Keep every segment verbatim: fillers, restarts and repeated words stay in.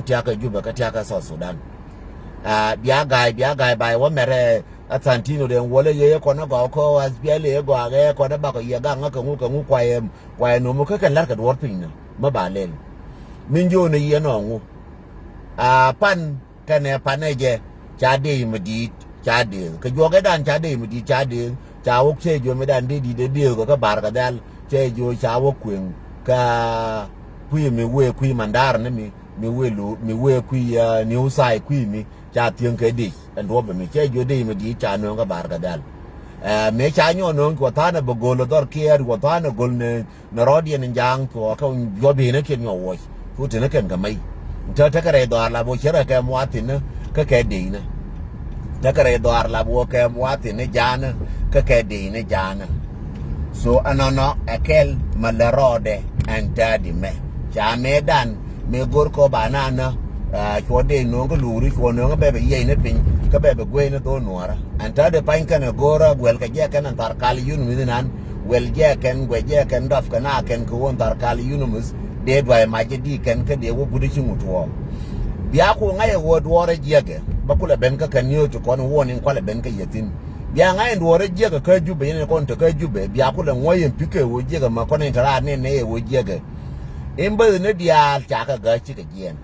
tiakä Jubɛ kä tiakä South Sudan. Aa, bia ga̱a̱c, bia ga̱a̱c ba yɛ wä mɛrɛ, ɛ Santino dee wuɔlɛ yɛ yɛ kɔn ɛ gɔaa kä SPLA yɛ gɔaa kɛ kɔn ɛ bakɔ yɛ gaŋ kä ŋu kɛ ŋu kuayɛ, kuayɛ no̱o̱ŋ kä kɛn la̱rkɛ duɔ̱ɔ̱r piny ni mi ba lɛl. Min jiöönɛ yɛ nɔɔŋ ŋu. Aa, pan kɛnɛ panɛ jɛ ca dee mi di̱i̱t ca dee kɛ juɔkɛ dan ca dee mi di̱i̱t ca dee ca wä cɛ jiö mi dan dee di̱i̱t dee dee kɛ kä Bar kɛ dhɛl cɛ jiö ca wä kueŋ kä kui̱ mi wee kui̱ mandar ni mi mi wee lu mi wee kui̱, aa, New Sai kui̱ mi ca thieŋ kɛ dec ɛn duɔ̱p ɛmɛ cɛ jiö dec mi di̱i̱t ca nööŋ kä Bar kɛ dhɛl. Aa, mëë ca nyɔk nööŋ kɛ wä tha̱a̱n ɛ bɛ go̱l ɛ dhɔr kiɛɛr wä tha̱a̱n ɛ go̱l ni ni rɔɔdiɛn in ja̱a̱ŋ kɛ wä kä juɔp bi̱i̱nä kiɛn nyɔk wuɔc cu ti̱n ɛ kɛn kɛ mɛy. Te tekɛ rɛy dhɔaar lap wä cɛ rɛ kɛ muathi̱n ni kä kɛ dec ni. Tekɛ rɛy dhɔaar lap wä kɛ muathi̱n ni ja̱a̱n ni kä kɛ dec ni ja̱a̱n ni. So ɛnɔnɔ ɛ kɛl mɛ lɛ rɔɔdɛ ɛn täädi mɛ ca mëë dan mëë go̱r kɔ ba nanä. Aa, cuɔ dee no̱o̱ŋ kä luuri cuɔ no̱o̱ŋ kä bɛ bɛ yiɛy ni piny kä bɛ bɛ guey ni dho̱o̱n nuɔ̱ɔ̱rä. Ɛn täädi pany kɛn ɛ go̱rä guɛl kɛ jɛ kɛn ɛn thar kal yun wi̱ni nan. Guɛl jɛ kɛn guɛ jɛ kɛn dɔp kɛ na kɛn kɛ ɣöö ɛn thar kal yun wi̱ni dee duay mac jɛ di kɛn kä dee wä guti ci ŋut tuɔɔk. Bia ku ŋa̱c ɛ ɣöö duɔɔrä jiäkɛ bä kulɛ ben kä kɛn ni ɣöö ti kɔn wuɔ̱ɔ̱n in kualɛ ben kä yɛ thi̱n. Bia ŋa̱c ɛn duɔɔrä jiäkɛ kä Jubɛ yɛn in kɔn te kä Jubɛ bia kulɛ ŋuɔ̱c ɛn pi̱kɛ ɣöö jiäkɛ ma kɔn in te raar nɛn nɛ yɛ ɣöö jiäkɛ. Embassy ni diaal ca kɛ gäk cikɛ jiɛɛn.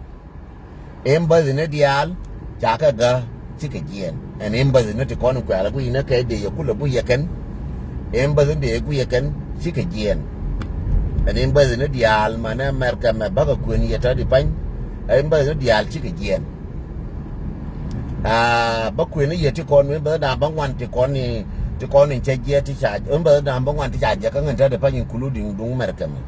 Embassy ni diaal ca kɛ gäk cikɛ jiɛɛn. Ɛn embassy ni ti kɔn kuɛ̈ɛ̈l guic ni kɛ dee yɛ kulɛ guic yɛ kɛn. Embassy dee guic yɛ kɛn cikɛ jiɛɛn. Ɛn embassy ni diaal manɛ America mɛ bäkɛ kuën yɛ tɔ̱ di pany. Embassy ni diaal cikɛ jiɛɛn. Aa, bä kuën yɛ ti kɔn mi embassy da̱a̱n bä ŋuan ti kɔn ni ti kɔn ni cɛ jiɛɛn ti ca embassy da̱a̱n bä ŋuan ti ca jiɛɛn kä ŋän tɔ̱ di pany including duŋ America mɛ.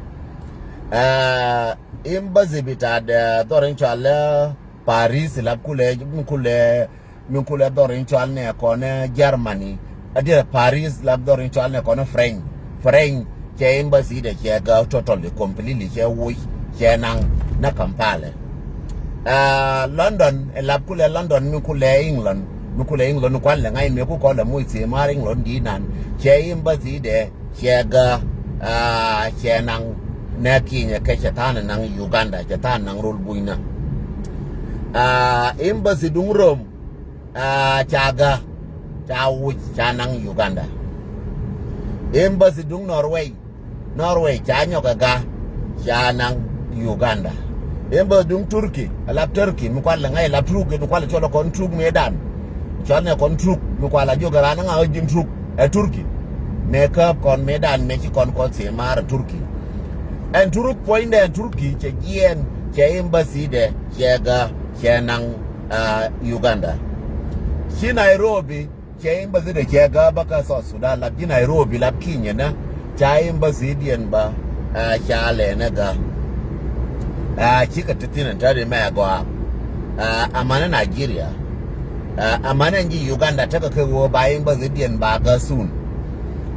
Aa, embassy bita dɛ dhɔr in cɔal lɛ Paris lap kulɛ min kulɛ min kulɛ dhɔr in cɔal nɛ kɔn Germany. Adiɛ Paris lap dhɔr in cɔal nɛ kɔn French. French cɛ embassy dɛ cɛ gä totally completely cɛ wuc cɛ naŋ nɛ Kampala. Aa, London ɛ lap kulɛ London min kulɛ England min kulɛ England kual lɛ ŋa̱c mëë ku kɔl lɛ muc thiee maar England di̱i̱t nan cɛ embassy dɛ. Cɛ gä, aa, cɛ naŋ nɛ Kenya kɛ cɛ tha̱a̱n naŋ Uganda cɛ tha̱a̱n naŋ rol bunyna. Aa, embassy duŋ Rome, aa, ca gä ca wuc ca naŋ Uganda. Embassy duŋ Norway, Norway ca nyɔk ɛ gä ca naŋ Uganda. Embassy duŋ Turkey, a lap Turkey mi kual lɛ ŋa̱c a lap Turkey mi kual lɛ cɔl ɛ kɔn Turk mëëdan. Cɔl nɛ kɔn Turk mi kual a jiök ɛ raan ŋa ɣä ji̱n Turk ɛ Turkey. Mëë käp kɔn mëëdan mëë ci kɔn kɔn thiee maar ɛ Turkey. Ɛn Turk puɔ̱nydɛ ɛn Turkey cɛ jiɛɛn cɛ embassy dɛ cɛ gä cɛ naŋ, aa, Uganda. Ci Nairobi cɛ embassy dɛ cɛ gä bä kä South Sudan lap ji̱ Nairobi lap Kenya nä. Ca embassy diɛn bä, aa, ca lɛnɛ gä. Aa, cikɛ ti thin ɛn täädi mɛ gɔaa. Aa, amanɛ Nigeria. Aa, amanɛ ji̱ Uganda tekɛ kɛ ɣöö ba embassy diɛn ba gä soon.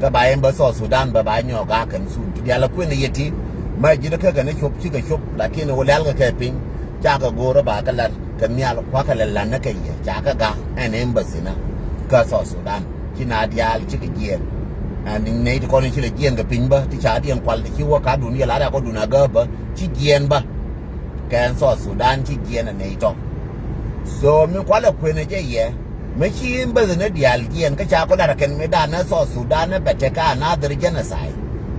Kä ba embassy South Sudan bä ba nyɔk gak kɛn soon. Ti diaal ɛ kuën yɛ ti mɛ ji̱n kä kɛn cop cikɛ cop lakin ɣöö lialkɛ kɛ piny. Cakɛ go̱o̱rä ba kɛ lat kɛ nhial kua̱kɛ lɛ la̱t ni kɛ yɛ ca kɛ gak ɛn embassy na kä South Sudan. Ci na diaal cikɛ jiɛɛn. Ɛn nɛy ti kɔn ci lɛ jiɛɛn kɛ piny bä ti ca diɛn kual ti ci wä ka̱dun yɛ lat a kɔdun a gääp bä ci jiɛɛn bä. Kɛ ɛn South Sudan ci jiɛɛn ɛ nɛy tɔ. So mi kualɛ kuënɛ jɛ yɛ mi ci embassy ni diaal jiɛɛn kä ca kɔ lat ɛ kɛn mi dan ɛ South Sudan ɛ bɛ tekɛ another genocide.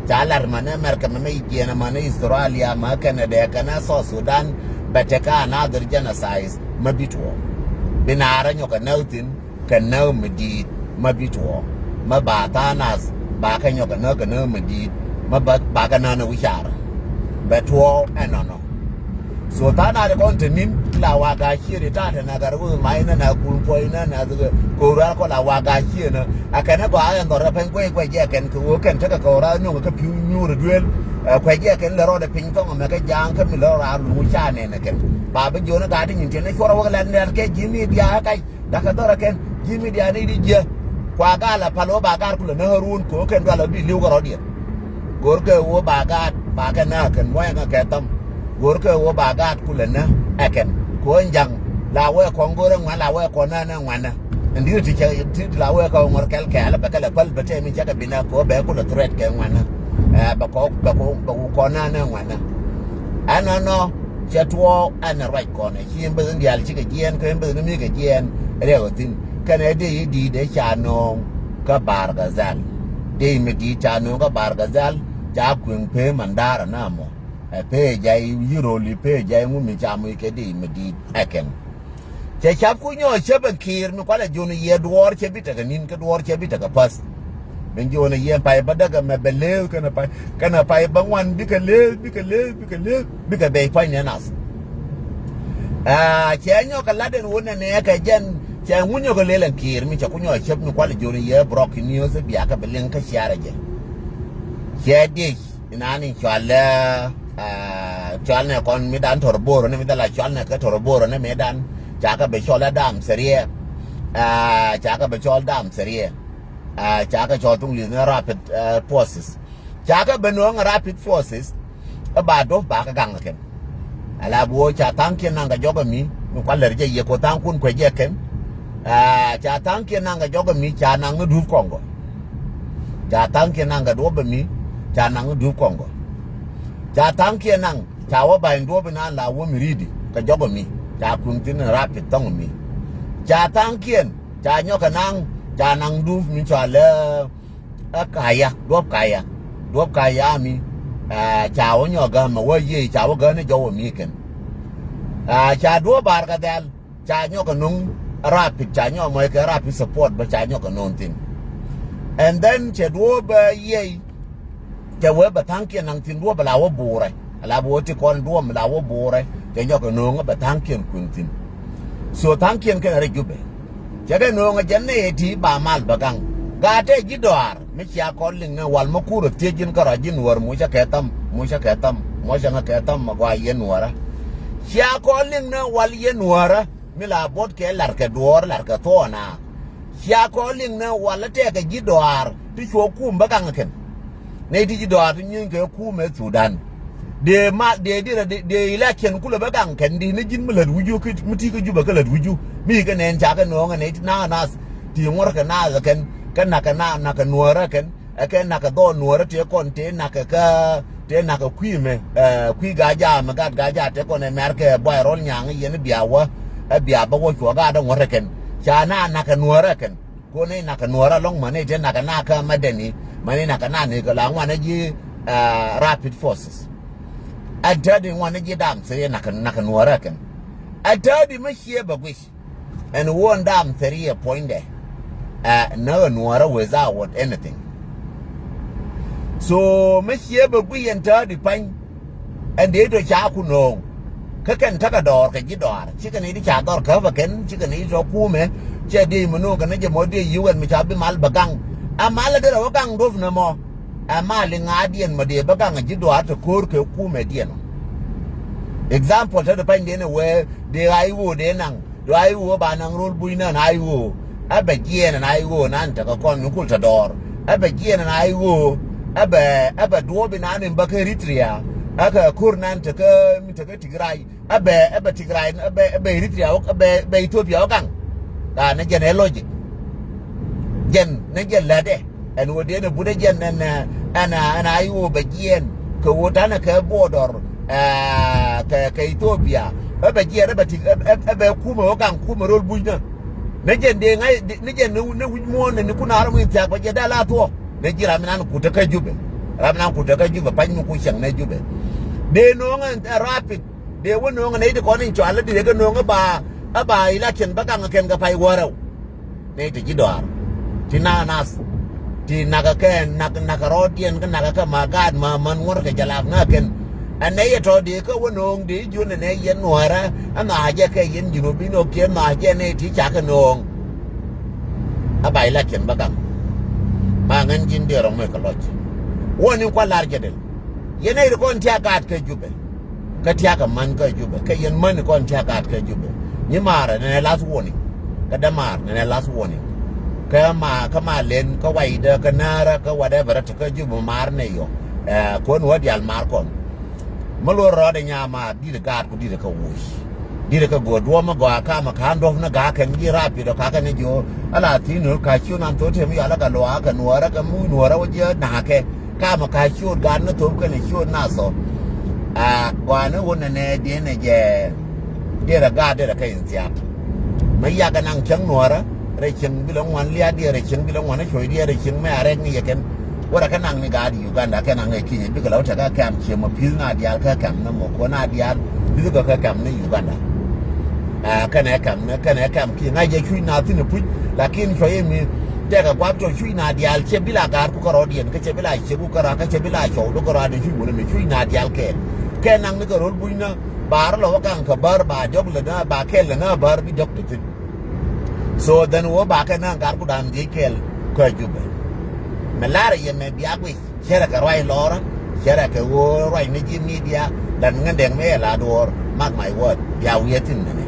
Ca lat mɛ ni America mɛ mi jiɛɛn mɛ ni Australia mɛ Canada kɛn ɛ South Sudan bɛ tekɛ another genocide mɛ bi tuɔɔk. Bi naar ɛ nyɔk ɛ nääk thi̱n kɛ nääk mi di̱i̱t mɛ bi tuɔɔk. Mɛ ba tha̱a̱ŋ nath ba kɛ nyɔk ɛ nääk kɛ nääk mi di̱i̱t mɛ ba kɛ nääk ni wi̱caar. Bɛ tuɔɔk ɛnɔnɔ. So tha̱a̱ŋ nath kɔn te ni̱n la wa ga̱a̱c ciëëri ta̱a̱ te nath gat ɛ wi̱i̱ mac nä nath kun puɔ̱c nä nath ko̱r ruaar kɔn la wa ga̱a̱c ciëënä. Ɛ kɛn ɛ gɔaa ɛn dhɔr ɛ pɛny guɛc guɛc jɛ kɛn kɛ ɣöö kɛn tekɛ kɛ ɣöö raar nyo̱ŋ ɛ kä pi̱u nyuur ɛ duel. Ɛ kuɛc jɛ kɛn lɛ rɔɔdɛ piny thɔŋ ɛmɛ kä ja̱a̱ŋ kä mi lɛ rɔɔd raar luŋ ca nɛn ɛ kɛn. Ba bi jiön ɛ gaat ti nyin tiɛn ɛ cuɔr ɛ wä kɛ lɛt nɛɛt kɛ ji̱ mi diaal ɛ kac. Dakɛ dhɔr ɛ kɛn ji̱ mi diaal ni di jiɛ. Kua gal ɛ pal wä ba gaat kulɛ näk ɛ ruun kɛ ɣöö kɛn dual ɛ bi li̱w kɛ rɔɔdiɛn. Go̱rkɛ ɣöö ba gaat ba kɛ näk ɛ kɛn muɔ̱c ɛ ŋä kɛ thɔm. Go̱rkɛ ɣöö ba gaat kulɛ näk ɛ kɛn kɛ ɣöö ɛn ja̱ŋ la wee kɔn go̱rɛ ŋuan la wee kɔn näk ɛ ŋuanä. Ɛn di̱t ti cɛ ti la wee kɛ ŋuɔ̱r kɛl kɛɛl bɛ kɛ lɛ päl bɛ tɛm in cɛ kɛ bi näk kɛ ɣöö bɛ kulɛ threat kɛ ŋuanä. Ɛ bɛ kɔ bɛ kɔ bɛ ku kɔn näk ɛ ŋuanä. Ɛnɔnɔ Cɛ tuɔɔk ɛn ɛ ruac kɔn ɛ ci ɛn beth in diaal cikɛ jiɛɛn kä ɛn beth in mi kɛ jiɛɛn riɛk ɛ thi̱n. Kɛnɛ dee i̱ di̱i̱t ɛ ca nööŋ kä Bar Gazal. Dee i̱ mi di̱i̱t ca nööŋ kä Bar Gazal, ca kueŋ pee mandaar ɛn amɔ. Ɛ pee jay i̱ rööl i̱ pee jay ŋu mi ca muc kɛ dee i̱ mi di̱i̱t ɛ kɛn. Cɛ cap ku nyɔɔ cäp ɛn kiir mi kualɛ jiɔn yɛ duɔɔr cɛ bi tekɛ ni̱n kä duɔɔr cɛ bi tekɛ päth. Min jiɔn yɛ pay bä däk ɛmɛ bɛ leeth kɛnɛ pay kɛnɛ pay bä ŋuan bikɛ leeth bikɛ leeth bikɛ leeth bikɛ bɛy pua̱ny nɛ nath. Aa, cɛ nyɔk kɛ lat ɛn wun nɛ nɛ kɛ jɛn cɛ ŋu nyɔk kɛ lel ɛn kiir mi cɛ ku nyɔɔ cäp mi kualɛ jiɔn yɛ brɔk ki niöth biakɛ bi liŋ kä ciarɛ jɛ. Cɛ diec. Inan in cual, eh, cual nɛ kɔn mi dan tɔr boro ni mi dala cual nɛ kɛ tɔr boro ni mi dan. Ca kɛ bɛ cɔl ɛ dam seriɛ. Eh, ca kɛ bɛ cɔl dam seriɛ. Eh, ca kɛ cɔl thuŋ li̱th ni rapid, eh, forces. Ca kɛ bɛ nööŋ rapid forces. Ɛ ba dop ba kɛ gaŋ kɛn. Ala bi wä ca tha̱a̱ŋkiɛn naŋ kɛ jɔk ɛ mi mi kual lɛr jɛ yɛ ko tha̱a̱ŋkun kuɛ jɛ kɛn. Aa, ca tha̱a̱ŋkiɛn naŋ kɛ jɔk ɛ mi ca naŋ ni dup kɔŋ gɔ. Ca tha̱a̱ŋkiɛn naŋ kɛ duɔp ɛ mi ca naŋ ni dup kɔŋ gɔ. Ca tha̱a̱ŋkiɛn naŋ ca wä ba̱ny duɔp inan la wä mi ri̱i̱di kɛ jɔk ɛ mi ca kui̱ŋ thi̱n in rapid thɔŋ ɛ mi. Ca tha̱a̱ŋkiɛn ca nyɔk kɛ naŋ ca naŋ dup mi cɔal ɛ Ɛ kaya, duɔp kaya. Duɔp kaya mi, ɛ, ca wä nyɔ gämɛ wä yiey ca wä gäni jɔwä mi kɛn. Ɛ, ca duɔp Bar Gazal ca nyɔk kɛ no̱ŋ rapid ca nyɔk mɔc kɛ rapid support bä ca nyɔk kɛ no̱ŋ thi̱n. And then cɛ duɔp, ɛ, yiey cɛ wee bɛ tha̱a̱ŋkiɛn naŋ thi̱n duɔp bɛ la wä buurɛ. Ala bi wä ti kɔn duɔ̱ɔ̱m la wä buurɛ cɛ nyɔk kɛ nööŋä bɛ tha̱a̱ŋkiɛn kui̱n thi̱n. So tha̱a̱ŋkiɛn kɛn rɛy Jubɛ. Cɛ kɛ nööŋä jɛn nɛ yɛ ti ba mal bɛ gaŋ. Gaa tɛ ji̱ dɔaar mi cia kɔn liŋ ni wal mi kur thiec ji̱n kärɔa ji̱ nuɔ̱ɔ̱r mucä kɛ tham mucä kɛ tham mucä ŋä kɛ tham mɛ gɔaa yɛ nuɔ̱ɔ̱rä. Cia kɔn liŋ ni wal yɛ nuɔ̱ɔ̱rä mi la buɔ̱t kɛ lar kɛ duɔ̱ɔ̱r lar kɛ thuɔɔna. Cia kɔn liŋ ni wal tɛkɛ ji̱ dɔaar ti cuɔ kum bä gaŋ kɛn. Nɛy ti ji̱ dɔaar ti nyieeny kɛ kumɛ Thudan. Dee ma dee dirɛ dee election kulɛ bä gaŋ kɛn di ni ji̱n mi lät wi̱cu mi ti kä Jubɛ kä lät wi̱cu mi kɛ nɛn ca kɛ nööŋɛ nɛy ti na̱a̱ŋ nath ti ŋuɔ̱rkɛ nath kɛn kɛ nakɛ na nakɛ nuɔ̱ɔ̱rä kɛn ɛ kɛ nakɛ dhɔɔn nuɔ̱ɔ̱rä tëë kɔn tëë nakɛ kä tëë nakɛ kui̱ mɛ, ɛ, kui̱ Gaja mɛ gat Gaja tëë kɔn ɛ mɛr kɛ buay rɔl nyaŋ yɛn bia wä ɛ bia bä wä cuɔ gat ɛ ŋuɔ̱rkɛ kɛn ca na nakɛ nuɔ̱ɔ̱rä kɛn. Ko nɛy nakɛ nuɔ̱ɔ̱rä lɔ̱ŋ mani tëë nakɛ na kä Madani mani nakɛ na ni kɛ la ŋuanɛ ji̱, ah, rapid forces. Ɛn täädi ŋuanɛ ji̱ dam thiriɛ nakɛ, nakɛ nuɔ̱ɔ̱rä kɛn. Ɛn täädi mä ciɛ bɛ guic. Ɛn wä ɛn dam thiriɛ puɔ̱nydɛ. Ɛ, näk ɛ nuɔ̱ɔ̱rä without anything. So mä ciɛ bɛ guic ɛn täädi pa̱ny. Ɛn dee tɔ ca ku nööŋ kä kɛn täkɛ dɔɔr kɛ ji̱ dɔaar cikɛ ni ti ca dhɔr käpä kɛn cikɛ ni tɔ kumɛ. Cɛ diey mi nööŋ kɛ ni jɛ mɔ diey yiw ɛn mi ca bi mal bɛ gaŋ. Ɛ mal ɛ derɛ wä gaŋ duɔ̱p ni mɔ. Ɛ mal iŋaadiɛn mɔ dee bä gaŋ ɛ ji̱ dɔaar te ko̱o̱r kɛ kumɛ diɛn ɔ. Example te ti panydiɛn ɛ wee dee ɣa̱c ɣöö dee naŋ. Dua i̱ ɣöö ba naŋ ro̱l buc nän a i̱ ɣöö. Ɛ bɛ jiɛɛn ɛn a i̱ ɣöö nan tekɛ kɔn mi kul te dɔɔr. Ɛ bɛ jiɛɛn ɛn a i̱ ɣöö. Ɛ bɛ, ɛ bɛ duɔɔp inan in bä kä Eritrea. Ɛ kɛ ko̱r nan tekä, mi tekä Tigray. Ɛ bɛ, ɛ bɛ Tigray, ɛ bɛ, ɛ bɛ Eritrea, ɛ bɛ, ɛ bɛ Ethiopia ɔ gaŋ. Aa, ni jɛn ɛ logic. Jɛn, ni jɛn lätdɛ. Ɛn ɣöö dee ni but ɛ jɛn ɛn, ɛn, ɛn a i̱ ɣöö bɛ jiɛɛn kɛ ɣöö ta̱nɛ kɛ border, ɛ, kɛ, kɛ Ethiopia. Ɛ bɛ jiɛɛn ɛ bɛ ti, ɛ, ɛ, ɛ bɛ kumɛ ɣöö gaŋ kumɛ ro̱l bucnä. Ni jɛn dee ŋa̱c, ni jɛn ni, ni wi̱c muɔ̱ɔ̱n ni kun a rɔ wi̱i̱ thia̱k bɛ jɛ dee la thuɔ̱k. Ni ji̱ ram inan kutä kä Jubɛ. Ram inan kutä kä Jubɛ, pa̱ny mi ku cäŋ ni Jubɛ. Dee nööŋ ɛ rapid. Dee wä nööŋ nɛy ti kɔn in cɔal i̱ dee kɛ nööŋ i̱ ba, i̱ ba election bä gaŋ kɛn kɛ pay wäärɛw. Nɛy ti ji̱ dɔaar ti na nath ti nakɛ kɛ nak, nakɛ rɔɔdiɛn kä nakɛ kɛ ma gaat ma män ŋuɔ̱t kɛ jɛ lak ŋäk kɛn. Ɛ nɛy ɛ tɔ dee kä wä nööŋ dee ji̱ wä nɛ nɛy yɛn nuäärä ɛ nhɔaacɛ kɛ yɛn ji̱n wä bi nöök kiɛ nhɔaacɛ nɛy ti cakɛ nööŋ. A ba election bä gaŋ. Ma ŋän ji̱n dee rɔm wek kɛ lɔc. Wä ni kua̱ lar jɛ del. Yɛn nɛy ti kɔn ti a gaat kɛ Jubɛ. Kä tiakä män kä Jubɛ kä yɛn män kɔn tiakä gat kä Jubɛ. Nyi maarä nɛnɛ last warning. Kä dämaar nɛnɛ last warning. Kä ma, kä ma len kä waydä kä näärä kä whatever tä kä Jubɛ maar nɛ yɔ. Ɛ, kuɔn wä dial maar kɔn. Mä luɔr rɔɔdɛ nya maar di̱t gaat ku di̱t kä wuc. Di̱t kä go̱o̱r duɔ̱ɔ̱m mä gɔaa kamä ka̱n duɔ̱p ni ga̱a̱ kɛn ji̱ rap pi̱t ɔ kakä ni ji̱ ɣöö. Ala thi̱n ɣöö ka ciöt nan thok tëë mi yɔal ɛ kɛ luaakä kɛ nuɔɔrä kɛ muc nuɔɔrä wä ji̱ na̱a̱kɛ. Kamä ka ciöt gaat ni thop kɛnɛ ciöt nath ɔ. A gɔaa ni wun nɛ nɛ diɛ nɛ jɛ. Diɛ rɛ gaat diɛ rɛ kä in thiaak. Mɛ yak ɛ naŋ cäŋ nuɔrä rɛ cieŋ bi lɛ ŋuan liaat diɛ rɛ cieŋ bi lɛ ŋuan cuɔ̱c diɛ rɛ cieŋ mɛ a rɛk ni yɛ kɛn. Wä rɛ kä naŋ ni gaat Uganda kɛ naŋ ɛ kinyɛ bikɛ lɛ wä tɛ kä kɛm ciɛ mɔ pi̱th na diaal kä kɛm ni mɔ kuɔ na diaal pi̱th kɛ kä kɛm ni Uganda. A kɛnɛ kɛm ni kɛnɛ kɛm kiɛ ŋa̱c jɛ cuc na thi̱n ɛ puc. Lakin cuɔ̱c imi tɛkɛ gua̱p cɔ cuc na diaal cɛ bi la ga̱a̱r ku kärɔɔdiɛn kä cɛ bi la ciek ku kärɔa kä cɛ bi la cɔw du kärɔa ni cuc wun imi cuc na diaal kɛɛl. Kɛ naŋ ni kɛ ro̱l bunyni ba rɔ lɔ wä gaŋ kɛ bär ba diɔk lɛ na ba kɛl lɛ na bär bi diɔk ti thi̱n. So then wä ba kɛ naŋ ga̱a̱r ku da̱a̱n dhiec kɛɛl kä Jubɛ. Mɛ la̱rä yɛ mɛ bia guic. Cɛ rɛ kɛ ruac lɔrä, cɛ rɛ kɛ ɣöö ruac ni ji̱ media, dan ŋändɛŋ mi ɛ la duɔ̱ɔ̱r, mark my word, bia wiee thi̱n nɛnɛ.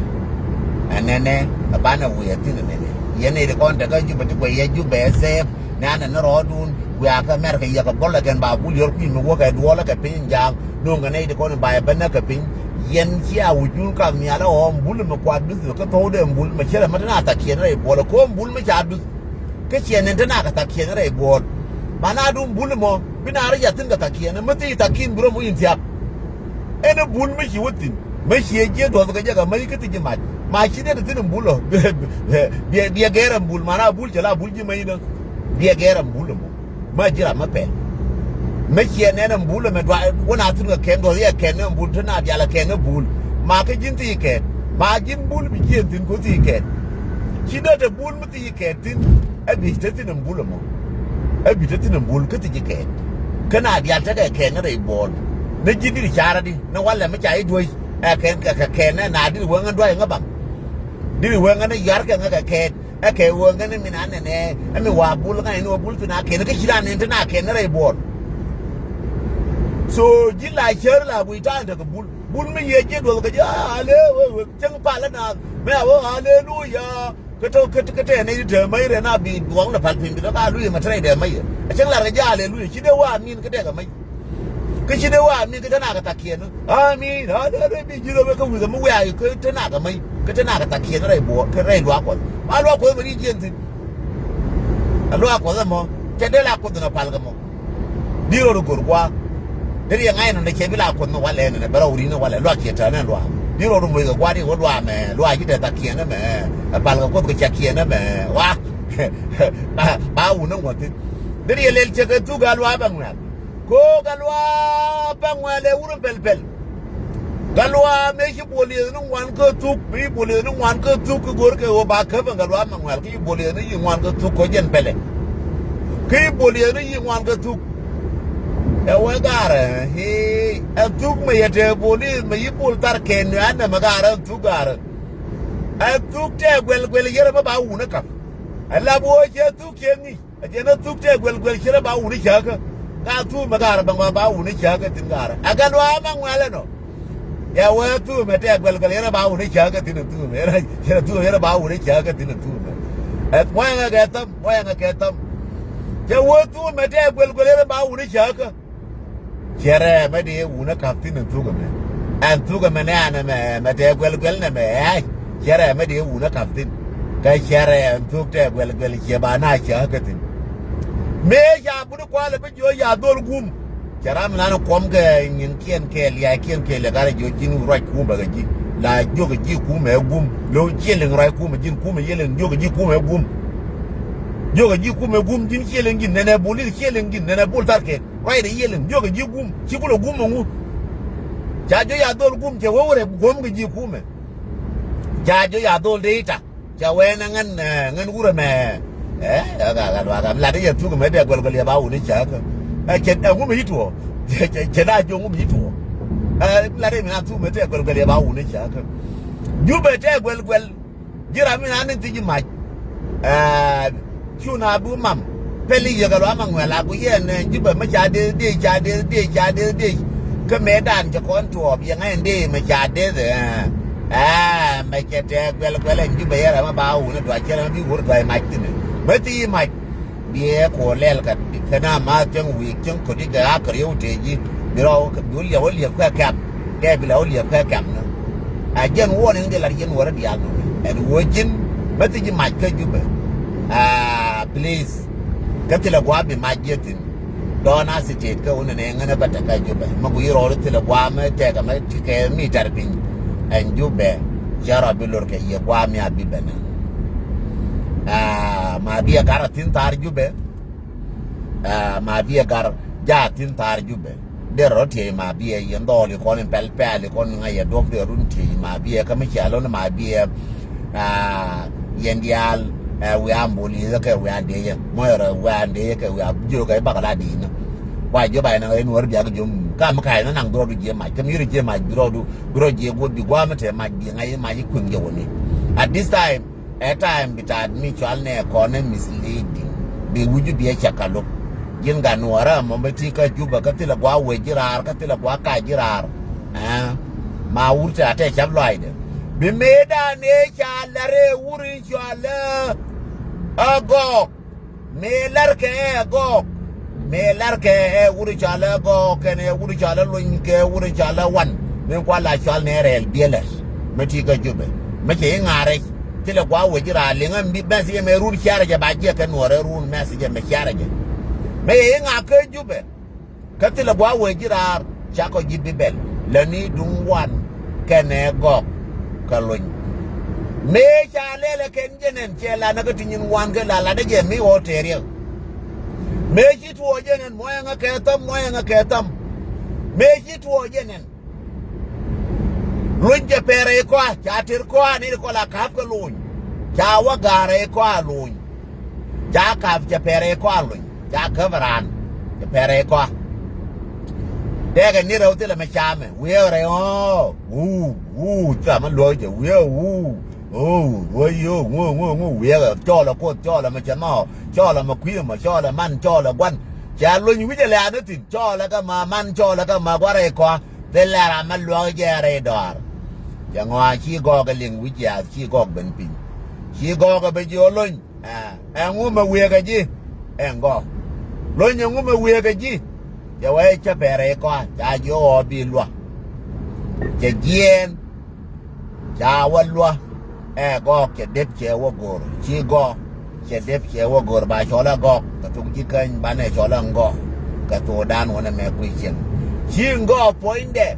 Ɛ nɛnɛ, ɛ banɛ wiee thi̱n nɛnɛ. Yɛn nɛy ti kɔn tekä Jubɛ ti guɛc yɛ Jubɛ ɛ sɛɛp, nɛ̈nɛ ni rɔɔdun, wiaa kä Mɛrkɛ yɛ kɛ buɔl ɛ kɛn ba bul yɔr kui̱ mi wäkɛ duɔlä kɛ piny jaak, no̱o̱ŋkɛ nɛy ti kɔn ba ɛ bä näk kɛ piny. Yɛn cia wi̱cdun kap nhial ɛ ɣɔ̱ɔ̱m bul mi kuat duth kä thɔwdɛ bul mi cɛ rɛ mi te na thakiɛn rɛy buɔl ɛ ko̱o̱m bul mi ca duth. Kä ciɛ nɛn te nak kɛ thakiɛn rɛy buɔɔl. Mana dum bul mɔ bi na rɔ yath thi̱n kɛ thakiɛn mi thiec thakiɛn bi rɔ moc in thiak. Ɛn ɛ bul mi ci wä thi̱n mi ciɛ jiɛ duɔth kɛ jɛ kɛ mäc kä thiec ji̱ mac. Ma ci dee te thi̱n in bul ɔ biɛ gɛɛr ɛn bul mana bul cɛ la bul ji̱ mäc inä. Biɛ gɛɛr ɛn bul mɔ ma ji̱ ram mi pɛl. Mi ciɛ nɛn ɛn bul ɛmɛ duac wä na thi̱n kɛ kɛn duɔth yɛ kɛn ɛn bul te na dial ɛ kɛn ɛ bul. Ma kä ji̱n thiec kɛn ma ji̱n bul bi jiɛn thi̱n ko̱ thiec kɛn. Ci dee te bul mi thiec kɛɛt thi̱n. Ɛ bi̱i̱c te thi̱n ɛn bul ɛmɔ. Ɛ bi̱i̱c te thi̱n ɛn bul kä thi̱c kɛɛt. Kä na diaal tekɛ kɛɛt ni rɛy buɔɔl. Ni ji̱ di̱t ca̱rä di ni walɛ mi ca i̱ duäc. Ɛ kɛɛt kɛ kɛɛt ni na di̱t wee ŋän dua̱c ŋä baŋ. Di̱t wee ŋän i̱ yuarkɛ ŋä kɛ kɛɛt. Ɛ kɛ wee ŋän i̱ min a nɛnɛ ɛ mi wa bul ŋa̱c ni wä bul thi̱n a kɛɛt ni kä ci la nɛn te na kɛɛt ni rɛy buɔɔl. So ji̱ la cär la guic ta̱a̱ in tekɛ bul. Bul mi yiëë ji̱ duɔth kɛ ji̱ a le wee wee cäŋ palä naath. Mɛ a wee aleluya. Kä tɔ kä kä tɛ nɛy ti te mäc rɛn a bi duɔ̱ɔ̱ŋ lɛ pal piny bi lɔ ka luc ɛmɛ te rɛy dɛ mäc ɛ cäŋ lar kɛ jɛ aleluya ci dee wä amin kä dee kɛ mäc. Kä ci dee wä amin kä te nak kɛ thakiɛn amin aleluya bi ji̱ rɔ wek kä wi̱th ɛmɛ wiaa kä te nak kɛ mäc kä te nak kɛ thakiɛn rɛy buɔɔr kä rɛy luaak kuɔth ma luaak kuɔth ɛmɛ ri jiɛn thi̱n. Ɛ luaak kuɔth ɛmɔ cɛ dee la kuoth ɛn ɛ pal kɛ mɔ. Bi rɔɔdu go̱r gua̱a̱. Deri yɛ ŋa̱c nɔn dee cɛ bi la kuoth ni walɛ nɛnɛ bɛ rɔɔdu ri ni walɛ luaak ciɛ tɛ̈nɛ luaak. Bi rɔɔdu moc kɛ gua̱a̱r i̱ wä luaak mɛ luaak ji̱ tɛ thakiɛn ɛmɛ. Ɛ pal kɛ kuoth kɛ cɛ kiɛn ɛmɛ wa. Ba wun ni ŋuɔ̱th thi̱n. Deri yɛ lɛl cɛ kɛ thuk a luaak bɛ ŋuɛ̈l. Ko̱o̱k a luaak bɛ ŋuɛ̈l ɛ wur in pɛl pɛl. Kä luaak mëë ci buɔl yeth ni ŋuan kä thuk, mëë ci buɔl yeth ni ŋuan kä thuk, kä go̱r kɛ ɣöö ba käp ɛn kä luaak mɛ ŋual, kä ci buɔl yeth ni yi ŋuan kä thuk, kɔ jɛn pɛlɛ. Kä ci buɔl yeth ni yi ŋuan kä thuk. Ɛ wee gaarɛ, ɛ thuk mɛ yɛ te buɔl yeth mɛ yi buɔl thar kɛn ni anɛ mɛ gaarɛ, ɛ thuk gaarɛ. Ɛ thuk tɛ guɛl guɛl yɛrɛ mɛ ba wun ɛ kap. Ɛ lap ɣöö cɛ thuk cɛ ŋi̱c. Ɛ jɛn ɛ thuk tɛ guɛl guɛl ci rɛ ba wuni cäkä. Ka thuk mɛ gaarɛ bɛ ŋɔak ba wuni cäkä thi̱n gaarɛ. Ɛ kɛ luaak mɛ ŋuɛl ɛnɔ. Yɛ wee thuk mɛ tɛ guɛl guɛl yɛn ɛ ba wuni cäkä thi̱n ɛ thuk mɛ. Yɛn ɛ thuk mɛ yɛn ɛ ba wuni cäkä thi̱n ɛ thuk mɛ. Ɛ muɔyɛ ŋɛ kɛ thäm, muɔyɛ ŋɛ kɛ thäm. Cɛ wee thuk mɛ tɛ guɛl guɛl yɛn ɛ ba wuni cäkä. Ciɛ rɛɛ mɛ dee wun ɛ ka̱p thi̱n ɛn thuk ɛmɛ. Ɛn thuk ɛmɛ nɛ ɛn ɛmɛ mɛ tɛ guɛl guɛl nɛ mɛ ɛɛc. Ciɛ rɛɛ mɛ dee wun ɛ ka̱p thi̱n. Kä ciɛ rɛɛ ɛn thuk tɛ guɛl guɛl ciɛ ba na cäkä thi̱n. Mëë ca buni kualɛ bi jiɔ ya dhol gum. Cɛ ram nan kuɔm kɛ nyin kiɛn kɛ lia̱a̱ kiɛn kɛ lia̱a̱ garɛ jiɔ ji̱n ruac kumɛ kɛ ji̱. La jiök ji̱ kumɛ gum. Lo̱ ciɛ liŋ ruac kumɛ ji̱n kumɛ yiɛ liŋ jiök ji̱ kumɛ gum. Jiök ji̱ kumɛ gum ji̱n ciɛ liŋ ji̱n nɛnɛ bul i̱ ciɛ liŋ ji̱n nɛnɛ bul thar kɛ. Ruacdɛ yiël in jiökɛ ji̱ gum ci kulɛ gum ɛŋu. Ca jiö ya dhol gum cɛ wee wurɛ guɔ̱m kɛ ji̱ kumɛ. Ca jiö ya dhol dee i̱ tak cɛ wee nɛ ŋän ŋän wurɛ mɛ. Ɛ ɛ gat luaak ɛm lat i̱ yɛ thuk mɛ tɛ guɛl guɛl yɛ ba wuni cäkä. Ɛ cɛ ɛŋu mɛ i̱ tuɔɔ. Cɛ na jiö ŋu mɛ i̱ tuɔɔ. Ɛ lat i̱ mi na thuk mɛ tɛ guɛl guɛl yɛ ba wuni cäkä. Jupɛ tɛ guɛl guɛl. Ji̱ ram mi na ni thi̱c mac. Ɛ cu na bi mam pɛli yek a luam a ŋuɛl a ku yɛn ɛ ji̱ bɛ mi ca dee dee ca dee dee ca dee dee. Kä mëë dan cɛ kɔn tuɔɔp yɛ ŋa̱c in dee mi ca dee ɛ. Ɛ mɛ cɛ tɛɛ guɛl guɛl ɛn ji̱ bɛ yɛ ram a ba wun a duac cɛ ram a bi wur duac mac thi̱n ɛ mɛ thi̱c mac. Biɛ kuɔ lɛl kä kɛn a ma cäŋ wi̱i̱ cäŋ köt i̱ kɛ a kär yio̱w tëë ji̱ bi rɔ bi wä liɛp wä liɛp kɛ kɛm. Kɛ bi la wä liɛp kɛ kɛm ni a jiɛn wuɔ̱n in di lat jiɛn wä rɔ diaal ni ɛn wä ji̱n mɛ thi̱c ji̱ mac kä Jupɛ. A please kä thilɛ gua̱a̱p bi mac jiɛ thi̱n. Dɔ̱ŋ a sitet kä wun ni ŋän bä tekɛ Jubɛ. Mɛ guic rɔɔdu thilɛ gua̱a̱ mɛ tɛkɛ mɛ ti kɛ mi tɛr piny. Ɛn Jubɛ cɛ rɔ bi lor kɛ yɛ gua̱a̱ mi a bi bɛ nɛ. Aa, ma bi ɛ gar a thi̱n thaar Jubɛ. Aa, ma bi ɛ gar ja a thi̱n thaar Jubɛ. Derɛ rɔ tiey ma bi ɛ yɛn dhɔɔli kɔn in pɛl pɛɛli kɔn in ŋa̱c yɛ duɔ̱p derɛ run tiey ma bi ɛ kä mi cia lon ma bi ɛ. Aa, yɛn diaal, ɛ, wiaa ambulance kɛ wiaa dee yɛ. Mɔyɔrɔ wiaa dee yɛ kɛ wiaa jiök kɛ bakɛ la dee ni. Wa jiök ba yɛn ɛ nuɔr biak jiök. Kam ka yɛn naŋ bi rɔɔdu jiɛ mac. Kä mi yɛn jiɛ mac bi rɔɔdu, bi rɔɔdu jiɛ guɔt bi guam tɛ mac bi ŋa̱c mac kueŋ jɛ wä ni. At this time, ɛ time bi taat mi cual nɛ kɔn ɛ misleading. Bi wi̱c bi ɛ cɛ ka lo̱k. Ji̱n gat nuɔrä mɔ mi ti kä Jubɛ kä thilɛ gua̱a̱ wee ji̱ raar kä thilɛ gua̱a̱ ka ji̱ raar. Ɛ, ma wur tɛ a tɛ cap lɔaacdɛ. Bi mëëdan ëë ca la̱r ëë wur in cɔal ɛ Agɔɔk. Mëë la̱rkɛ ɛ Agɔɔk. Mëë la̱rkɛ ɛ wur in cɔal ɛ Agɔɔk kɛnɛ wur in cɔal ɛ Lony kɛ wur in cɔal ɛ Wan. Mëë kual a cɔal nɛ rɛɛl biɛlɛt. Mɛ ti kä Jubɛ. Mɛ cɛ i̱ ŋa̱rɛ. Thilɛ gua̱a̱ wee ji̱ raar liŋä mi mɛsijɛ mɛ run ciarɛ jɛ ba jiɛ kɛ nuɔrɛ run mɛsijɛ mɛ ciarɛ jɛ. Mɛ yɛ i̱ ŋa̱ kä Jubɛ. Kä thilɛ gua̱a̱ wee ji̱ raar cakɔ ji̱ bi bɛl lɛ ni duŋ Wan kɛnɛ Gɔk kɛ Lony. Mëë ca lɛlɛ kɛn jɛ nɛn cɛ la näkä ti nyin Wan kɛ la latdä jɛ mi ɣɔw tɛɛriɛ. Mëë ci tuɔɔk jɛ nɛn muɔyɛ ŋä kɛ thäm muɔyɛ ŋä kɛ thäm. Mëë ci tuɔɔk jɛ nɛn. Lony cɛ pɛrɛ i̱ kɔa ca ter kɔa ni kɔ la ka̱p kɛ Lony. Ca wä ga̱rɛ i̱ kɔa Lony. Ca ka̱p cɛ pɛrɛ i̱ kɔa Lony. Ca käp raan cɛ pɛrɛ i̱ kɔa. Dɛkɛ ni rɛw thilɛ mɛ camɛ wiee rɛ ɣɔɔ. Wuu wuu thamä luɔ̱k jɛ wiee wuu. Wuu wuu wuu wuu wuu wiee cɔɔlɛ koth cɔɔlɛ mɛ cɛ mɔ cɔɔlɛ mɛ kui̱ mɔ cɔɔlɛ man cɔɔlɛ guan. Ca Lony wi̱cɛ lɛ anä thi̱n cɔɔlɛ kä ma man cɔɔlɛ kä ma guarɛ i̱ kɔa. Thilɛ ram mi luɔk jɛ rɛy dɔaar. Cɛ ŋɔaa ci Gɔɔk ɛ liŋ wi̱c jiaath ci Gɔɔk ben piny. Ci Gɔɔk ɛ ben jiök Lony. Ɛ, ɛŋu mɛ wëëkä ji̱? Ɛn Gɔɔk. Lony ɛŋu mɛ wëëkä ji̱? Cɛ wee cä pɛrɛ i̱ kɔa ca jiök ɣɔɔ bi luä. Cɛ jiɛɛn. Ca wä luä. Ɛ Gɔɔk cɛ dep cɛ wä go̱o̱r ci Gɔɔk. Cɛ dep cɛ wä go̱o̱r ba cɔl ɛ Gɔɔk kɛ thok ji̱ käny banɛ cɔl ɛ Gɔɔk. Kɛ thokdan wänɛ mɛ kui̱ cieŋ ci Gɔɔk puɔ̱nydɛ.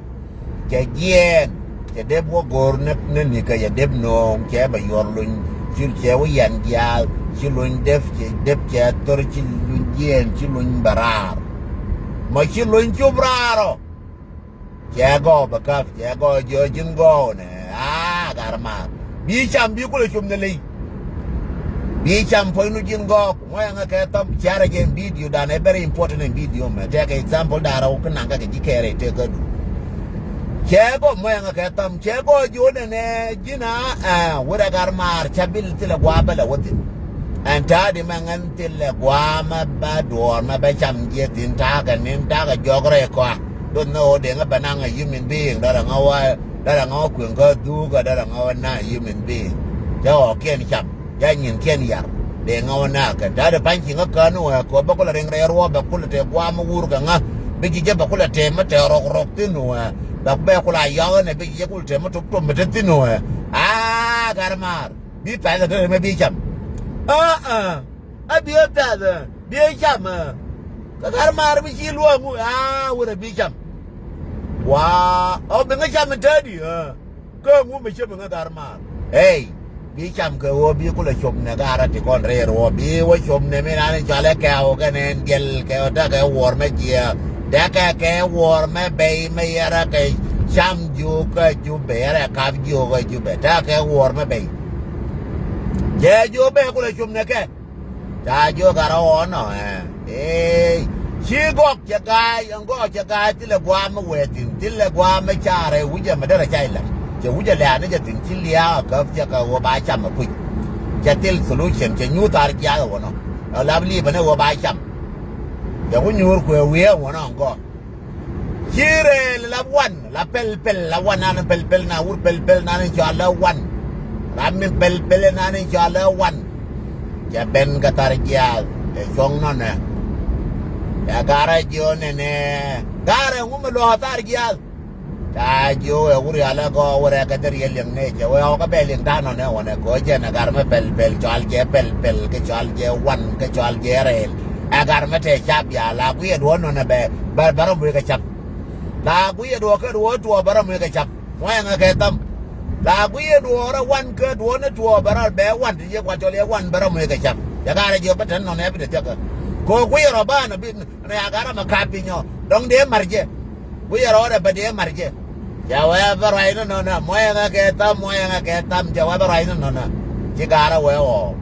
Cɛ jiɛɛn cɛ dep wä go̱o̱r ni ni kɛ cɛ dep no̱o̱ŋ cɛ bɛ yuɔr Lony. Ci cɛ wä yɛn jiaath ci Lony dep cɛ dep cɛ thor ci Lony jiɛɛn ci Lony bɛ raar. Mɔ ci Lony cop raar ɔ. Cɛ Gɔɔk bɛ käp cɛ Gɔɔk jiök ji̱n Gɔɔk nɛ aa gar maar. Bi cam bi kulɛ com ni ley. Bi cam puɔ̱nynu ji̱n Gɔɔk muɔyɛ ŋä kɛ thäm ciarɛ jɛ in video dan ɛ very important in video mɛ tɛkɛ example dan rɛw kä naŋ kɛ kɛ ji̱ kɛɛrɛ tëë kä du. Cɛ Gɔɔk muɔyɛ ŋä kɛ thäm cɛ Gɔɔk jiök nɛ nɛ ji̱n a ɛ wurɛ gar maar ca bil thilɛ gua̱a̱ bä lɛ wä thi̱n. Ɛn ta̱a̱ di mɛ ŋän thilɛ gua̱a̱ mɛ bä duɔɔr mɛ bä cam jiɛ thi̱n ta̱a̱ kɛ ni̱n ta̱a̱ kɛ jɔk rɛy kɔa. Duɔth ni ɣöö deŋä bɛ naŋ a human being dɔrɛ ŋä wä dɔrɛ ŋä wä kueŋ kä dhuk kä dɔrɛ ŋä wä naŋ a human being. Cä ɣɔɔkiɛn cam cä nyinkiɛn yar. Deŋä wä naŋ kɛn ta̱a̱ di pa̱ny ci ŋä kään ni wä kɛ wä bä kulɛ riŋ rɛy ruɔ̱ɔ̱p bɛ kulɛ tɛ gua̱a̱m mi wur kɛ ŋä. Bi ji̱ jɛ bɛ kulɛ tɛm mi tɛ rɔk rɔk thi̱n wä bɛ bɛ kulɛ a yɔk ɛn ɛ bi ji̱ jɛ kulɛ tɛm mi tok tom mi te thi̱n wä. Aa gar maar. Bi pɛth ɛ te mɛ bi cam. Aa aa. A bi ɛ pɛth ɛ bi ɛ cam ɛ. Kä gar maar bi ci luɔ̱ɔ̱ŋ ɛ aa wurɛ bi cam. Waa ɔ bi ŋä cam ɛ te di ɛ. Kä ŋu mi cam ɛ ŋä gar maar. Ey bi cam kɛ ɣöö bi kulɛ cop nɛ gar ɛ ti kɔn rɛɛr ɣöö bi wä cop nɛ mi nan in cɔal ɛ kɛɛw kɛnɛ in diɛl kɛ ɣöö tekɛ wuɔr mɛ jiɛɛk. Tekɛ kɛ wuɔr mɛ bɛy mɛ yɛrɛ kɛ cam jiök kä Jubɛ yɛrɛ kap jiök kä Jubɛ tekɛ wuɔr mɛ bɛy. Cɛ jiök bɛ kulɛ cop nɛ kɛ. Ca jiök gat rɔ ɣɔn nɔ ɛ. Ee ci Gɔɔk cɛ ga̱a̱c ɛn Gɔɔk cɛ ga̱a̱c thilɛ gua̱a̱ mi wɛɛt thi̱n thilɛ gua̱a̱ mi carɛ wi̱c ɛmɛ derɛ ca ilɛ. Cɛ wi̱c ɛ lɛ̈ɛ̈ni jɛ thi̱n ci lia̱a̱ ɛ käp cɛ kɛ ɣöö ba cam ɛ kui̱c. Cɛ thil solution cɛ nyuuth thar jiaath ɛ wä nɔ. Ɛ lap liipä ni ɣöö ba cam. Cɛ ku nyuur kuɛ wiee ɛ wä nɔ ɛn Gɔɔk. Ci rɛɛl la wan la pɛl pɛl la wan nan pɛl pɛl na wur pɛl pɛl nan cɔal la wan. Ram mi pɛl pɛl nan cɔal la wan. Cɛ ben kɛ thar jiaath ɛ cuɔ̱ŋ nɔnɛ. Cɛ garɛ jiö nɛnɛ garɛ ŋu mi luɔ̱k thar jiaath. Ca jiö ɛ wur yal ɛ gɔɔ wurɛ kɛ thir yɛ liŋ nɛ cɛ wee ɔk ɛ bɛ liŋ ta̱a̱ nɔnɛ wänɛ kɛ ɣöö jɛn ɛ gar mi pɛl pɛl cɔal jɛ pɛl pɛl kɛ cɔal jɛ wan kɛ cɔal jɛ rɛɛl. Ɛ gar mɛ tɛ cap ya la guiyɛ duɔ̱ɔ̱r nɔnɛ bɛ bɛ bɛ rɔ muëë kɛ cap. La guiyɛ duɔ̱ɔ̱r kɛ duɔ̱ɔ̱r tuɔɔk bɛ rɔ muëë kɛ cap. Muɔyɛ ŋɛ kɛ tham. La guiyɛ duɔ̱ɔ̱r ɛ wan kɛ duɔ̱ɔ̱r ni tuɔɔk bɛ rɔ bɛ wan ti yɛ kuat cɔl yɛ wan bɛ rɔ muëë kɛ cap. Yɛ gar ɛ jiɔ bɛ tɛn nɔnɛ bɛ tɛ thiäk kɛ. Kɛ guiyɛ rɔ ba nɔ bi nɔ ya gar ɛ mɛ kap piny ɔ dɔŋ dee mɛr jɛ. Wi̱i̱ rɔɔdɛ bä dee mar jɛ. Cɛ wee bä ruac ni nɔnä muɔyɛ ŋä kɛ tham muɔyɛ ŋä kɛ tham cɛ wee bä ruac ni nɔnä. Ci gaarä wee ɣɔɔ.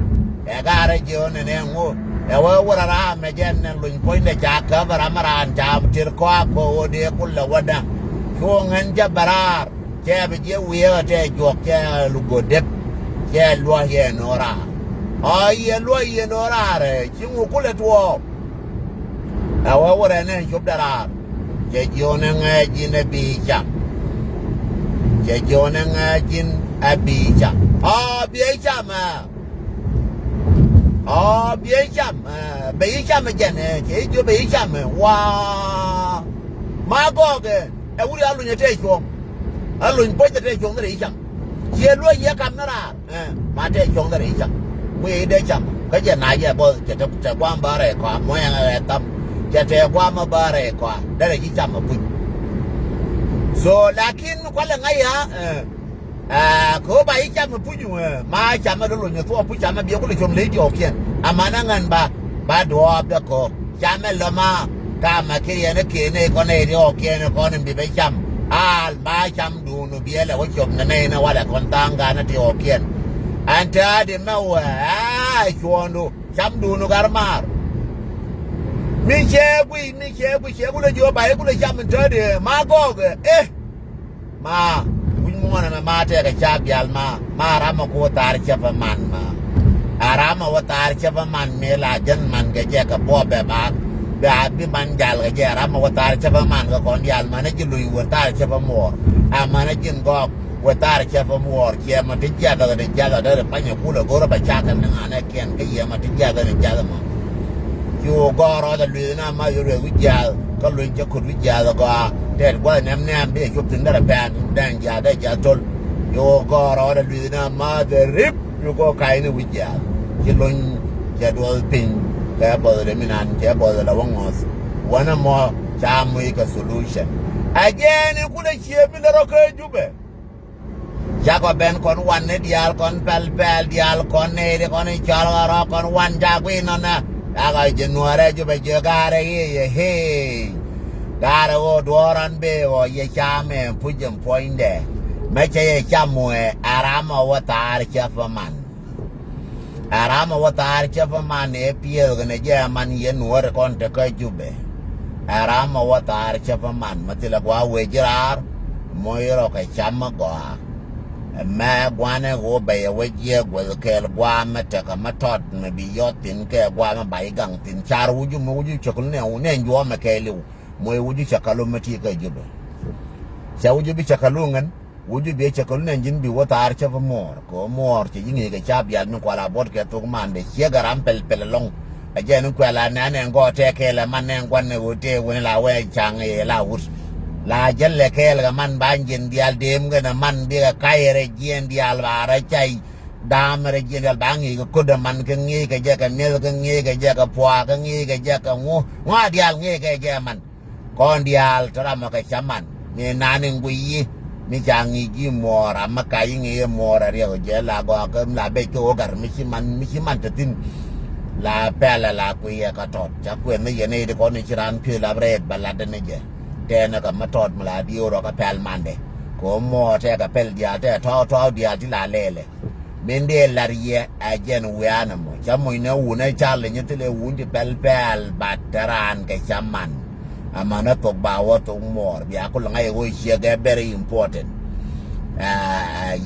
Ɛ gaarä jiɛ ɣän ni nɛ ŋu. Ɛ wee wurɛ raam mɛ jɛ nɛ luny puɔ̱nydɛ ca käp ram raan ca tir kɔak kɔ ɣöö dee kulɛ wädä. Cu ŋän cɛ bä raar cɛ bi jiɛ wiee ɣä tɛ juɔk cɛ luk go̱ dep. Cɛ luɔ̱c yɛ no̱o̱ raar. Ɔ yɛ luɔ̱c yɛ no̱o̱ raar ɛ ci ŋu kulɛ tuɔɔk. Ɛ wee wurɛ nɛ cop dɛ raar. Cɛ jiɔn ɛ ŋɛɛ ji̱n ɛ bi cam. Cɛ jiɔn ɛ ŋɛɛ ji̱n ɛ bi cam ɔ biɛ cam ɛ. Ɔ biɛ cam ɛ bɛ yi cam ɛ jɛn ɛ cɛ yi jiɔ bɛ yi cam ɛ waa. Ma gɔɔk ɛ ɛ wuri a luny ɛ tɛ cuɔ̱ŋ. A luny puɔ̱c ɛ tɛ cuɔ̱ŋ ni rɛ yi cam. Ciɛ luɔ̱c yɛ kam ni raar. Ɛ ma tɛ cuɔ̱ŋ dɛ rɛy cam. Wi̱i̱ dee cam kä jɛ na jɛ bɔth cɛ tɛ tɛ guam bä rɛy kɔa muɔ̱yɛ ŋɛ ɣɛ tham. Cɛ tɛ guam bä rɛy kɔa dɛ rɛy ci cam a puc. So lakin kualɛ ŋa̱c ya ɛ ɛ kɛ ɣöö ba yi cam a puc ɛ ma cam a lo̱ lony a thuɔɔk puc cam a biɛ kulɛ com ley diɔɔkiɛn. Amanä ŋän ba ba duɔɔp dɛ kɔɔk. Camɛ lɔma kamɛ ki yɛn ɛ kiɛn ɛ kɔn ɛ riɔɔkiɛn ɛ kɔn in bi bɛ cam. Al ma cam duun ɔ biɛlɛ wä cop nɛ nɛy nɛ walɛ kɔn tha̱a̱ŋ ganɛ ti ɔɔkiɛn. Ɛn täädi mɛ wɛ aa cuɔ̱ɔ̱ndu cam duun ɔ gar maar. Mi cɛ guic mi cɛ guic cɛ kulɛ jiɔ ba i̱ kulɛ cam in täädi ma gɔɔkɛ eh. Ma wi̱c muɔ̱ɔ̱n ɛmɛ ma tɛkɛ ca bial ma ma ram ɛ ku wä thaar cäpä man ma. A ram ɛ wä thaar cäpä man mëë la jɛn man kɛ jɛ kɛ buɔbɛ ba. Bɛ a bi man jal kɛ jɛ ram ɛ wä thaar cäpä man kɛ kɔn dial man ɛ ji̱ luc wä thaar cäpä muɔɔr. A man ɛ ji̱n gɔɔk wä thaar cäpä muɔɔr ciɛ mɔ ti jiathä kɛ ti jiathä dee ri panyɛ kulɛ go̱rä bɛ cakɛ ni ŋanɛ kiɛn kä yɛ mɔ ti jiathä ni jiathä mɔ. Ci wä gɔɔr rɔɔdɛ lueth na ma yɛ lueth wi̱c jiath kä luny cä kut wi̱c jiath gɔaa. Tɛt gua̱th nɛm nɛm bi ɛ cop thi̱n derɛ pɛn dɛn jiath dee jiath tol. Ci wä gɔɔr rɔɔdɛ lueth na ma the rip. Ci wä gɔɔr ka̱cni wi̱c jiath ci luny cɛ duɔth piny. Kɛ bɔth rɛ minan cɛ bɔth rɛ wä ŋɔth. Wänɛ mɔ ca muc kɛ solution. Ɛ jɛɛni kulɛ cië bi lɛ rɔ kä Jubɛ. Cakɔ ben kɔn wan ni diaal kɔn pɛl pɛl diaal kɔn nɛy ti kɔn i̱ cɔl ɣɔrɔ kɔn wan ca guiy nɔnɛ. Cakɔ ji̱ nuɔrɛ Jubɛ jiök gaarɛ i̱ yɛ hee. Gaarɛ ɣöö duɔ̱ɔ̱r ɣän bee ɣɔɔ yɛ cam ɛ puc in puɔ̱nydɛ. Mɛ cɛ yɛ cam wee ɛ ram ɛ wä thaar cä pä man. Ɛ ram ɛ wä thaar cä pä man ɛ piɛth kɛnɛ jɛ man yɛ nuɔ̱ɔ̱ri kɔn tekä Jubɛ. Ɛ ram ɛ wä thaar cä pä man mɛ thilɛ gua̱a̱ wee ji̱ raar. Moc rɔ kɛ cam ɛ gɔaa. Ɛmɛ gua̱a̱n ɛ ɣöö bɛ yɛ wä jiɛ guäth kɛɛl gua̱a̱ mɛ tekɛ mɛ tɔt mɛ bi yɔth thi̱n kɛ gua̱a̱ mɛ ba i̱ gaŋ thi̱n car wucu mɛ wucu cäkɛl nɛ wun nɛ juɔ̱ɔ̱mɛ kɛɛliw. Moc wucu cäkɛl mɛ ti kä Jubɛ. Cɛ wucu bi cäkɛl wun ŋän. Wucu biɛ cɛ kɛ lu nɛn ji̱n bi wä thaar cä pä muɔɔr kɛ ɣöö muɔɔr cɛ ji̱ ŋi̱i̱c kɛ ca bial ni kual a buɔt kɛ thok mandɛ ciek a ram pɛl pɛl ɛlɔ̱ŋ. Ɛ jɛ ni kuɛl a nɛn ɛn gɔɔ tɛk kɛɛl ɛ man nɛn gua̱n ɛ ɣöö tëë wen la wee ca̱ŋ ɛ la wut. La jäl ɛ kɛɛl kɛ man ba jiɛn diaal deem kɛn ɛ man bikɛ kac ɛ rɛ jiɛn diaal ba rɛ cay. Da̱a̱m ɛ rɛ jiɛn diaal ba ŋi̱i̱c kɛ ko̱t ɛ man kɛ ŋi̱i̱c kɛ jɛ kɛ mi̱eth kɛ ŋi̱i̱c kɛ jɛ kɛ puaak kɛ ŋi̱i̱c kɛ jɛ kɛ ŋu ŋua̱a̱ diaal ŋi̱i̱c kɛ jɛ man. Kɔn diaal te ram ɔ kɛ cä man mi nani ŋui̱ yi mi ca ŋi̱i̱c ji̱ muɔɔr amä ka yi ŋi̱i̱c muɔɔr a riɛk ɔ jɛ la gɔaa kä la bec kä ɣöö gat mi ci man mi ci man te thi̱n. La pɛlɛ la kui̱ yɛ kä tɔt ca kuɛn ni yɛn i̱ ti kɔn i̱ ci raan piöl ap rɛɛt ba lat ni jɛ. Tɛɛn ɛ kɛ mä tɔt mi la diöör ɔ kä pɛl mandɛ kɛ ɣöö muɔɔr tɛɛ kɛ pɛl diaal tɛɛ tɔ̱ɔ̱k tɔ̱ɔ̱k diaal ti la lɛɛlɛ. Min dee lar yɛ ɛ jɛn wianɛ mɔ ca moc nɛ wun ɛ car lɛ nyɛ thilɛ wun ti pɛl pɛl bat te raan kɛ ca man. Amanɛ thok ba wä thok muɔɔr bia kul ŋa̱c ɛ ɣöö ciek ɛ very important.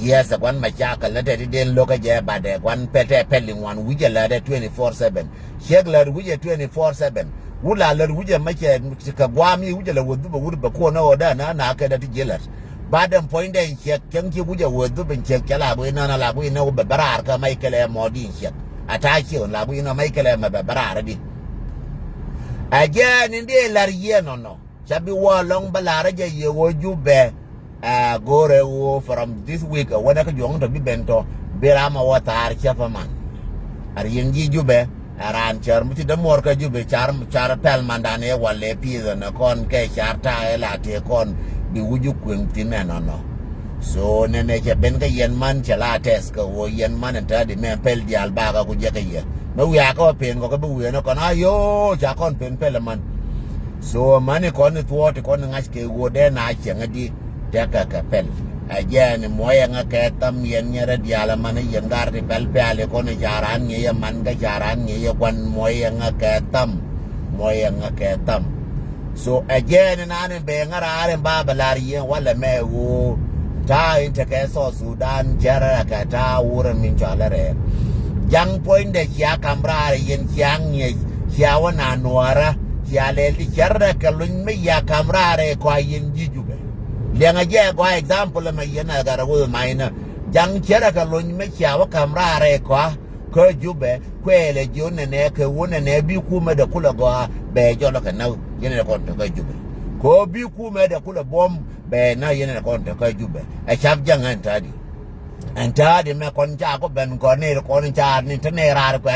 Yes ɛ gua̱n ma cakɛl ni tɛ ti den lo̱k ɛ jɛ bat ɛ gua̱n pɛl tɛ pɛl in wan wi̱c ɛ lät ɛ twenty four seven. Ciek lät wi̱c ɛ twenty four seven. Wut la lät wi̱c ɛ mɛ cɛ kɛ gua̱a̱m i̱ wi̱c ɛ lɛ wä dhup ɛ wut bɛ kuɔn ɛ ɣöö dee na na kɛ dee ti ji̱ lät. Bat ɛn puɔ̱nydɛ in ciek cäŋ ci wi̱c ɛ wee dhup in ciek cɛ la guiy nɔn a la guiy nɛ wä bɛ bɛ raar kä mac kɛlɛ mɔ di in ciek. A ta̱a̱ ciek in la guiy nɔ mac kɛlɛ mɛ bɛ bɛ raar di. Ɛ jɛɛn in di lar yieen nɔnɔ ca bi wä lɔŋ bä lar jɛ yɛ wä Jubɛ. Ɛ go̱o̱rɛ wä from this week ɛ wänɛ kä juɔ̱ŋ tɔ bi ben tɔ bi ram ɛ wä thaar cä pä man. A riɛŋ ji̱ Jubɛ. Ɛ raan cär mi ci dämuɔr kä Jubɛ car, car pɛl mandan ɛ walɛ pi̱i̱th ɛn ɛ kɔn kɛ car ta̱a̱ ɛ la tëë kɔn bi wi̱c kueŋ thi̱n ɛnɔnɔ. So nɛnɛ cɛ ben kä yɛn man cɛ la tɛth kɛ ɣöö yɛn man ɛn ta̱a̱ di mɛ pɛl diaal bakä ku jɛ kɛ yɛ. Mɛ wiaa kä wä pen kɔ kä bi wiee ni kɔn a yoo ca kɔn pen pɛl ɛman. So mani kɔn ni thuɔɔk ti kɔn ni ŋa̱c kɛ ɣöö dee na cieŋ di tekɛ kɛ pɛl. Ɛ jɛɛn muɔyɛ ŋä kɛ tham yɛn nyɛrɛ diaal ɛman yɛn gar ti pɛl pɛl ikɔn ca raan ŋi̱i̱c ɛman kä ca raan ŋi̱i̱c ɛ gua̱n muɔyɛ ŋä kɛ tham. Muɔyɛ ŋä kɛ tham. So ɛ jɛɛn in an in bee ŋä raar in ba bɛ lar yɛn walɛ mɛ ɣöö ta̱a̱ in tekɛ South Sudan cärɛ kɛ ta̱a̱ wurɛ min cɔalɛ rɛɛr. Ja̱ŋ puɔ̱nydɛ cia kam raar yɛn cia ŋi̱i̱c cia wä na nuɔɔrä cia lɛl ti cärɛ kɛ luny mi ya kam raar ɛ kɔa yɛn ji̱ Jubɛ. Liɛŋɛ jɛ gɔaa example ɛmɛ yɛn ɛ gat ɛ wuth ma inä. Ja̱ŋ cärɛ kɛ luny mi cia wä kam raar ɛ kɔa kä Jubɛ kuɛɛlɛ jiö nɛnɛ kɛ wun nɛnɛ bi kumɛ dɛ kulɛ gɔaa bɛ jɔlɔ kɛ näk yɛn nɛ kɔn te kä Jubɛ. Kɛ ɣöö bi kumɛ dɛ kulɛ buɔ̱m bɛ näk yɛn nɛ kɔn te kä Jubɛ. Ɛ cap Ja̱ŋ ɛn ta̱a̱di. Ɛn ta̱a̱di mɛ kɔn ca kɔ ben kɔn nɛy kɔn ca ni te nɛy raar kuɛ